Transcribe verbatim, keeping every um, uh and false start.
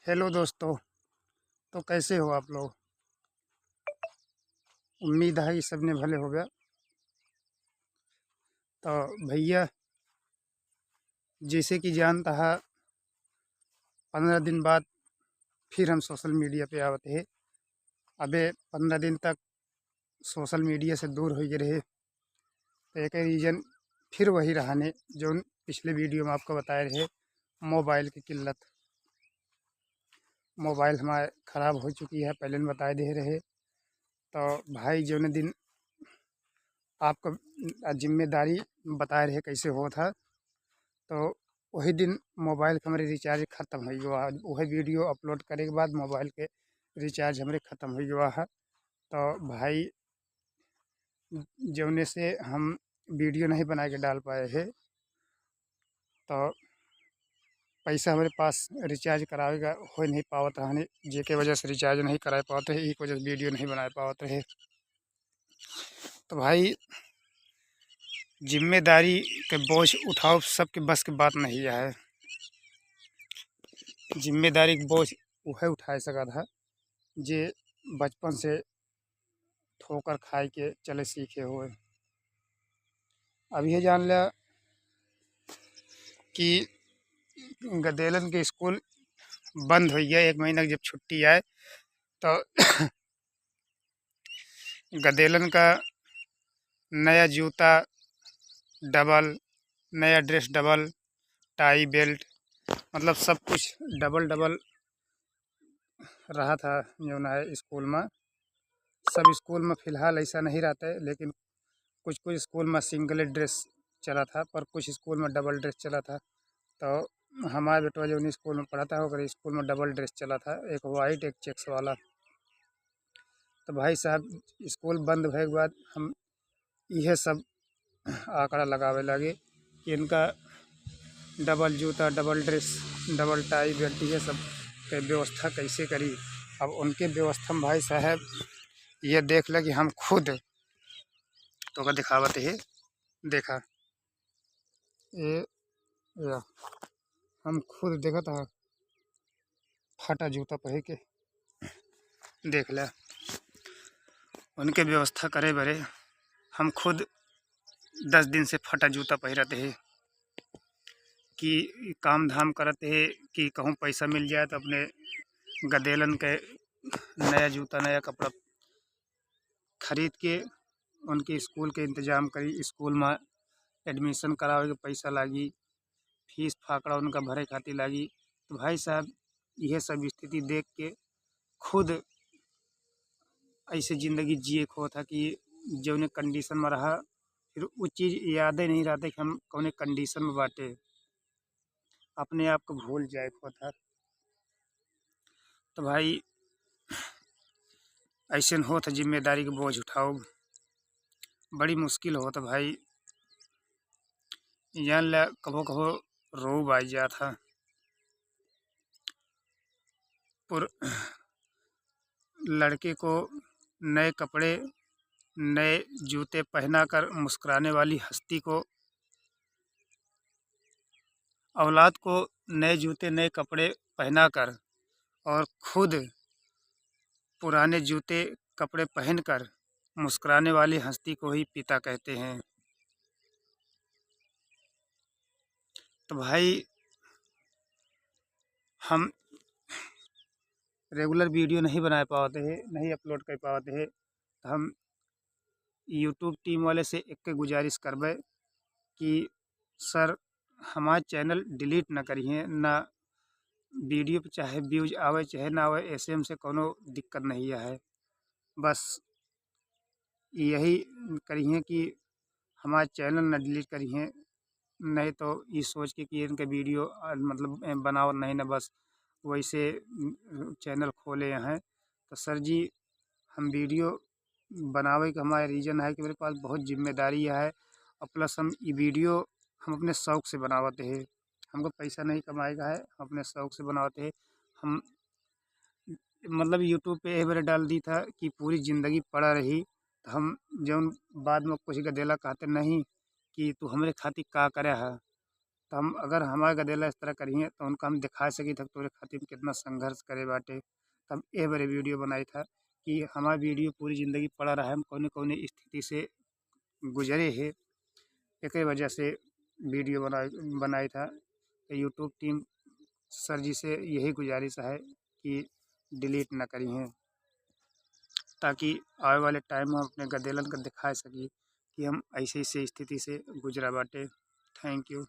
हेलो दोस्तों, तो कैसे हो आप लोग? उम्मीद है कि सबने भले होगा। तो भैया, जैसे कि जानता है, पन्द्रह दिन बाद फिर हम सोशल मीडिया पे आवत है। अबे पन्द्रह दिन तक सोशल मीडिया से दूर होइ गए रहे, तो एक रीजन फिर वही रहा ने, जौन पिछले वीडियो में आपको बताए रहे, मोबाइल की किल्लत। मोबाइल हमारे ख़राब हो चुकी है, पहले न बताए दे रहे। तो भाई, जौन दिन आपको जिम्मेदारी बताए रहे कैसे होत है, तो वही दिन मोबाइल के हमरे रिचार्ज ख़त्म हो गया। वही वीडियो अपलोड करे के बाद मोबाइल के रिचार्ज हमरे ख़त्म हो गया है। तो भाई, जौने से हम वीडियो नहीं बना के डाल पाए हैं, तो पैसा हमरे पास रिचार्ज करावे का हो नहीं पावत रहने, जेके वजह से रिचार्ज नहीं करा पावत रहे, एक वजह से वीडियो नहीं बना पावत रहे। तो भाई, जिम्मेदारी के बोझ उठाओ, सबके बस के बात नहीं है। जिम्मेदारी के बोझ वह उठाए सकत है जे बचपन से ठोकर खाए के चले सीखे हुए। अब ये जान लिया कि गदेलन के स्कूल बंद हो गया, एक महीना की जब छुट्टी आए, तो गदेलन का नया जूता डबल, नया ड्रेस डबल, टाई बेल्ट, मतलब सब कुछ डबल डबल रहा था जौन है स्कूल में। सब स्कूल में फिलहाल ऐसा नहीं रहता है, लेकिन कुछ कुछ स्कूल में सिंगल ड्रेस चला था, पर कुछ स्कूल में डबल ड्रेस चला था। तो हमारा बेटवा जौन स्कूल में पढ़ा था, ओकरे स्कूल में डबल ड्रेस चला था, एक वाइट एक चेक्स वाला। तो भाई साहब, स्कूल बंद भए के बाद हम इहे सब आंकड़ा लगावे लागे कि इनका डबल जूता, डबल ड्रेस, डबल टाई बेल्ट, ये सब के व्यवस्था कैसे करी। अब उनके व्यवस्था में भाई साहब, ये देख ले कि हम खुद तो का दिखावत है, देखा, ये या हम खुद देखत है फटा जूता पहिर के, देख ले। उनके व्यवस्था करे बरे हम खुद दस दिन से फटा जूता पहिरत है कि काम धाम करत है कि कहूँ पैसा मिल जाए तो अपने गदेलन के नया जूता, नया कपड़ा खरीद के उनके स्कूल के इंतजाम करी, स्कूल में एडमिशन करावे के पैसा लागी, फीस फाकड़ा उनका भरे खातिर लागी। तो भाई साहब, यह सब स्थिति देख के खुद ऐसे जिंदगी जिए को था कि जौने कंडीशन में रहा, फिर वो चीज़ याद ही नहीं रहता कि हम कौने कंडीशन में बाटे, अपने आप को भूल जाए को था। तो भाई, ऐसे होत है जिम्मेदारी के बोझ उठाओ, बड़ी मुश्किल होत है भाई। जान ला, कभो कभो रोब आ जात है। पुर-, लड़के को नए कपड़े, नए जूते पहनाकर मुस्कुराने वाली हस्ती को, औलाद को नए जूते, नए कपड़े पहनाकर और खुद पुराने जूते, कपड़े पहनकर मुस्कुराने वाली हस्ती को ही पिता कहते हैं। तो भाई, हम रेगुलर वीडियो नहीं बनाए पावत है, नहीं अपलोड कर पावत है, तो हम YouTube टीम वाले से एक गुजारिश करबे कि सर, हमार चैनल डिलीट न करिहें, ना वीडियो पे चाहे व्यूज आवे चाहे ना आवे, ऐसे हमसे कौनो दिक्कत नहीं है। बस यही करिहें कि हमार चैनल न डिलीट करिहें, नहीं तो ई सोच के कि इनके वीडियो, अ, मतलब, ए, बनावत नहीं ना, बस वैसे, उम, चैनल खोले हैं। तो सर जी, हम वीडियो बनावे के हमारे रीजन है कि मेरे पास बहुत जिम्मेदारी है, और प्लस हम ई वीडियो हम अपने शौक से बनावत है, हमको पैसा नहीं कमाए का है, हम अपने शौक से बनावत है। हम, मतलब, YouTube पे एह बेरे डाल दी था कि पूरी जिंदगी पड़ा रही, तो हम जौन बाद में कुछ गदेला कहते नहीं कि तू हमरे खातिर का करे है, तो हम, अगर हमार गदेला इस तरह करिहें, तो उनका हम दिखा सकी था तोरे खातिर कितना संघर्ष करे बाटे। तो हम एह बरे वीडियो बनाई था कि हमार वीडियो पूरी जिंदगी पड़ा रहे, हम कौने कौने स्थिति से गुजरे है, एकरे वजह से वीडियो बना, बनाई था। तो YouTube टीम सर जी से यही गुजारिश है कि डिलीट ना करिहें, ताकि आवे वाले टाइम में हम अपने गदेलन का दिखा सकी कि हम ऐसे, ऐसे स्थिति से गुजरा बाटे। थैंक यू।